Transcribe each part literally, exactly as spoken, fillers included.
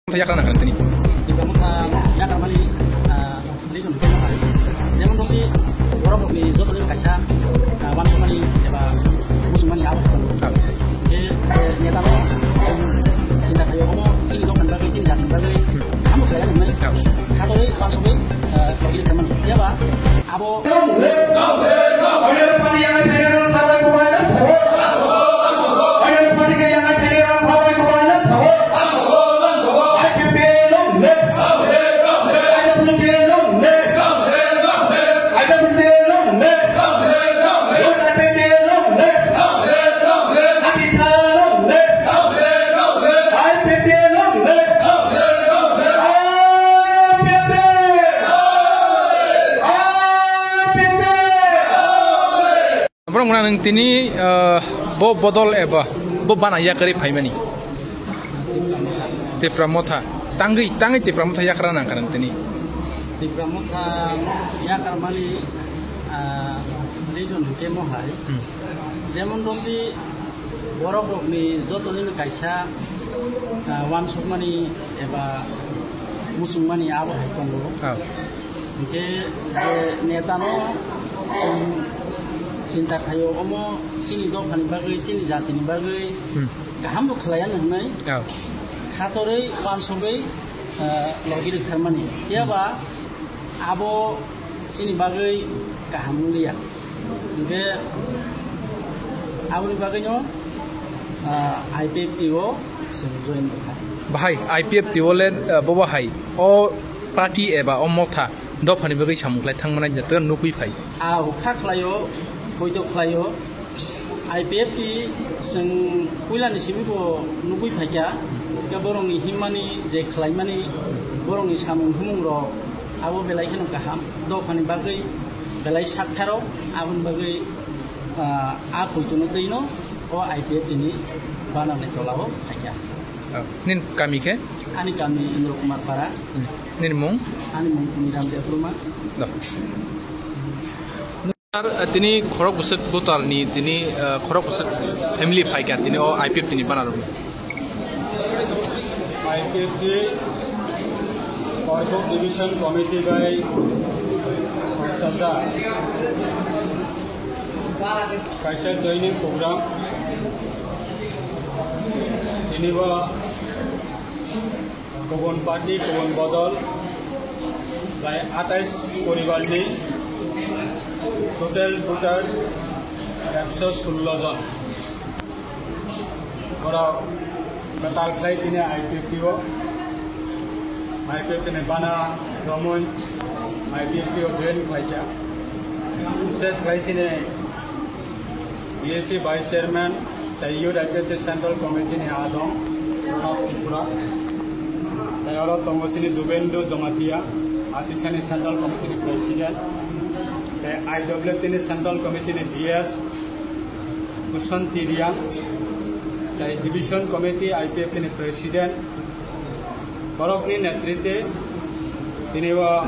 Yakra nang kha tini. Tipra Motha yakarmani, ah, reason khe nang kha. Jemon rok ni borok rok ni joto ni kaisa, ah, wansukmani eba musukmani abo tongo. Ah. Khe, eh, neta no, chini, chinta khayo omo chini dophani bagwi, chini jatini bagwi, amo khlai nang nai. Ah. Khatorwi wansugwi, ah, kiri khamani. Yaba, abo Borok mwnang nung tini, ah, bo bodol eba bo bana yakarwi phaimani. Tipra Motha. Tangwi, tangwi Tipra Motha yakra nang kha nung tini. Tipra Motha yakarmani, ah, reason hwnkhe mohai. Hmm. Jemon rokni borok rokni joto nini kaisa, ah, wansukmani eba musukmani abo hai tongo. Ah. Hwnkhe je neta no chwng chinta khaio, omo chini dophani bagwi, chini jatini bagwi Hmm. kaham bo khlai ya hwnwi Oh. khatorwi wansugwi, ah, logi rwkharmani. Phiya ba abo chini bagwi kaham wng liya. Hwnkhe aboni bagwino, ah, I P F T o chwng join wngkha. Bahai, I P F T o le, ah, bobo hai, o party eba o motha dophani bagwi samung khlai thangmani jatwk nukwi phai. Ah, kha khlaio, poito khlaio. I P F T chwng puilani simi bo nukwi phaikha, khe borokni himmani je khlaimani, borokni samung humung rok abo belai kheno kaham. Dophani bagwi belai saktharo, aboni bagwi, ah, a poitono twino o I P F T ni banani tolao phaikha. Oh, nini kami khe? Ani kami Indra Kumar Para. Hmm. Nini mung? Ani mung Kuniram Debbarma. Do. Ar, eh, tini khorok bwswk voter ni tini, eh, khorok bwswk family phaikha tini o I P F T ni banner rok. I P F T Korbuk Division Committee bai songchajak kaisa joining program. Tini bo Kubun party, kubun bodol, prai atais poribarni total voters ekso sullo jon. Borok kwtal khlai tini I P F T o, I P F T ni bana romwi I P F T o join khlaikha. Bises khlai sini B S C Vice Chairman, tei Youth Activity Central Committee ni adong Pranab Tripura, tei oro tongo sini Dubendu Jamatia, Atisani Central Committee ni President, tei I W T ni Central Committee ni G S Kusanti Riang, tei Division Committee I P F T ni President, borokni netritwe tini o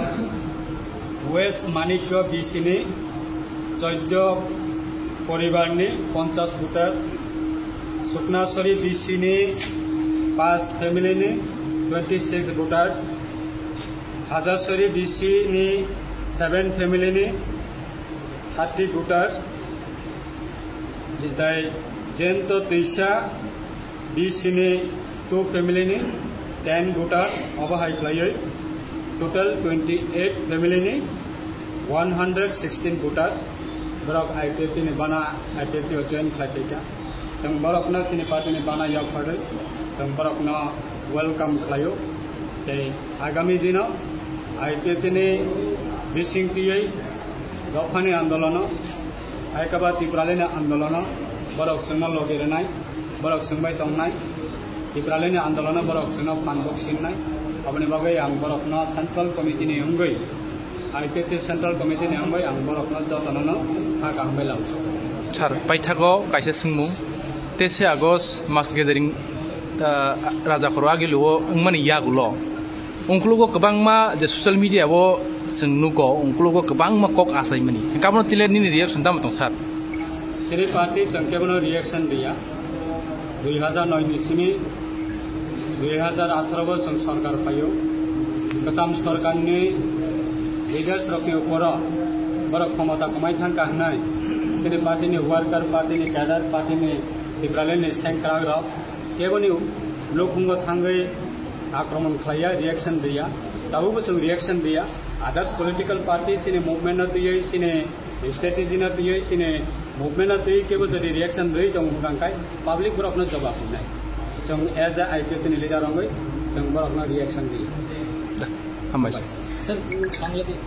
West Manikya B C ni choiddo poribarni ponchash voter, Suknasori B C ni paanch family ni twenty six voters, Hajasori B C ni seven family ni thirty voters, tei Jayanta Teisa B C ni two family ni ten voters, obo hai khlaiwi total twenty eight family ni one hundred sixteen voters borok I P F T ni bana I P F T o join khlai phaikha. Chwng borokno chini party ni bana yapharwi chwng borokno welcome khlaio. Tei agami dino I P F T ni bising twiwi dophani andolono, hai khe ba Tipralini andolono borok chwngno logi rwnai, borok chwng bai tongnai, Tipralini andolono borok chwngno phan bok singnai. Aboni bagwi ang borokno Central Committee ni wngwi, I P F T Central Committee ni wngwi ang borokno jotono no ha kaham bai lamsok. Sir, paithago kaisa swngmung, teise August mass gathering, ah, Raja Khoro Agilu o wngmani yagulo, ungkulugo kwbangma je social media o chwng nugo, ungkulugo kwbangma kok achaimani. Hwnkhe abono tile nini reaction tamo tong, sir? Chini party chwng kebono reaction riya. Dui hazar noi ni simi Dui hazar atharo bo chwng sorkar phaio. Kwcham sorkarni leaders rokni uphoro borok khomota kwmai thangkha hwnwi chini party ni worker, party ni cadre, party ni Tipraland ni sengkrak rok keboni nukhungo thangwi akromon khlaiya, reaction riya. Tabukbo chwng reaction riya. Others political party chini movement no twiwi, chini strategy no twiwi, chini movement no twiwi kebo jodi reaction rwi tongo hwnkha khe public borokno jawab rwnai. Chwng as a I P F T ni leader wngwi chwng borokno reaction riya. Hambai. Sir, Bangladesh